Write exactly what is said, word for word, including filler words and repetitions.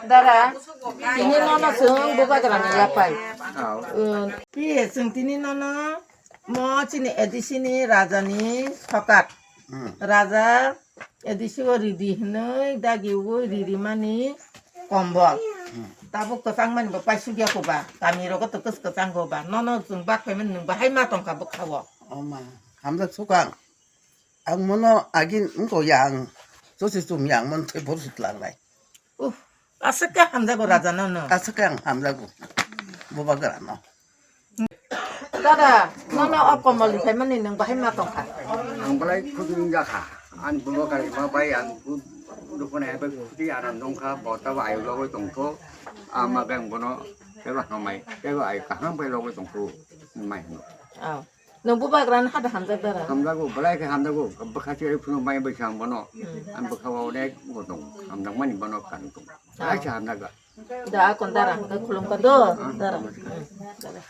Dara, tini nono chwng bubagrani yapai. Pi, chwng tini nono mo chini A D C ni raja ni sokat. Raja A D C o ridi hinwi dagi ugwi riri mani kombol. Tabuk kwchang mani bo paisuk ya ko ba, kami rogo to kwch kwchang go ba. Nono chwng bak phaimani nwng bahai ma tongkha bwkha o. Oma, hamjak sukang. Ang mono agin wngkha yang, sosi chum yang mon thwi bor sut langnai. Uh, aswk khe hamjago raja nono. Aswk khe ang hamjago. Bubagrano. Dada, nono o komol ni phaimani nwng bahai ma tongkha. Ang belai khudi wngjakha. Ang bubagrani ma bai ang dukun hai bai khudi aram dongkha, bo tabo ayuk logoi tongkho. Ama beng bono tebo hamai, tebo ayuk kaham bai logoi tongkho. Mai hino. Aw. Nwng bubagrano hada hamjak dara? Hamjago, belai khe hamjago. Bwkha chiri phunu mai bwsa ang bono. Ang bwkha o onek go tong. Hamjakmani bono khan tong. Belai khe hamjago. Da akon dara, da khulumkha do, dara. Dara.